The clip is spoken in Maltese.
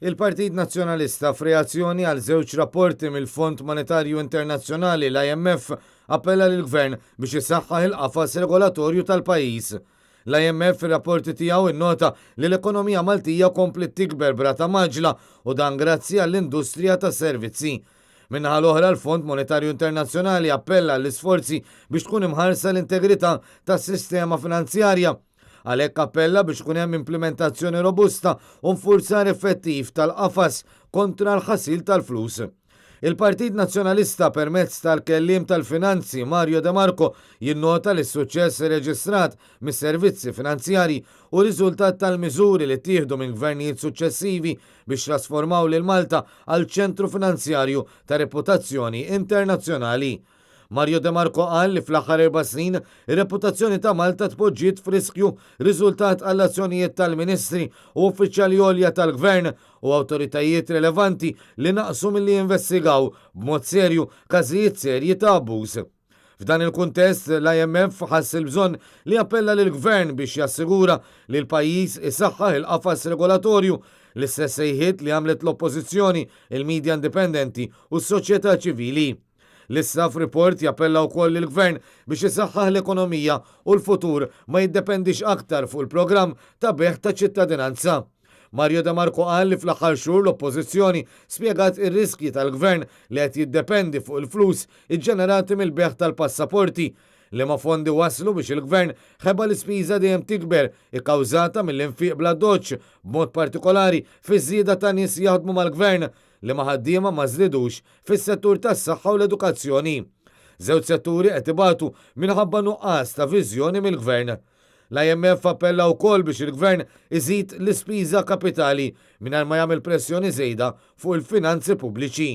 Il-Partit Nazzjonalista f'reazzjoni għal żewġ rapporti mill-Fond Monetarju Internazzjonali, l-IMF, appella lill-Gvern biex isaħħaħ il-qafas regolatorju tal-pajjiż. L-IMF fir-rapporti tiegħu innota li l-ekonomija Maltija kompliet tikber b'rata mgħaġġla u dan grazzi għall-industrija tas-servizzi. Min-naħa l-oħra l-Fond Monetarju Internazzjonali appella għall-isforzi biex tkun imħarsa l-integrità tas-sistema finanzjarja. Għalhekk appella biex ikun hemm implimentazzjoni robusta u nfurzar effettiv tal-qafas kontra l-ħasil tal-flus. Il-Partit Nazzjonalista permezz tal-kelliem tal-Finanzi Mario De Marco jinnota li s-suċċess irreġistrat mis-servizzi finanzjarji hu riżultat tal-miżuri li ttieħdu minn gvernijiet suċċessivi biex trasformaw lil Malta għal ċentru finanzjarju ta' reputazzjoni internazzjonali. Mario De Marco qal li fl-aħħar 4 snin ir-reputazzjoni ta' Malta tpoġġiet f'riskju riżultat għall-azzjonijiet tal-ministri u uffiċjali għolja tal-gvern u awtoritajiet rilevanti li naqsu milli jinvestigaw b'mod serju każijiet serji ta' abbuż. F'dan il-kuntest, l-IMF ħass il-bżonn li appella lill-gvern biex jassigura li l-pajjiż isaħħaħ il-qafas regolatorju, l-istess sejħiet li għamlet l-oppożizzjoni, il-medja indipendenti u s-soċjetà ċivili. L-istaff report jappella wkoll lill-gvern biex isaħħaħ l-ekonomija u l-futur ma jiddependix aktar fuq il-programm ta' bejgħ ta' ċittadinanza. Mario De Marco qal li fl-aħħar xhur l-oppożizzjoni spjegat ir-riskji tal-gvern li qed jiddependi fuq il-flus iġġenerati mill-bejgħ tal-passaporti, liema fondi waslu biex il-gvern ħeba l-ispiża dejjem tikber ikkawżata mill-infiq bla doċ, b'mod partikolari fiż-żieda ta' nies jaħdmu mal-gvern, liema ħaddiema ma żdidux fis-settur tas-saħħa u l-edukazzjoni. Żewġ setturi qed ibatu minħabba nuqqas ta' viżjoni mill-gvern. L-IMF appella wkoll biex il-gvern iżid l-ispiża kapitali mingħajr ma jagħmel pressjoni żejda fuq il-finanzi pubbliċi.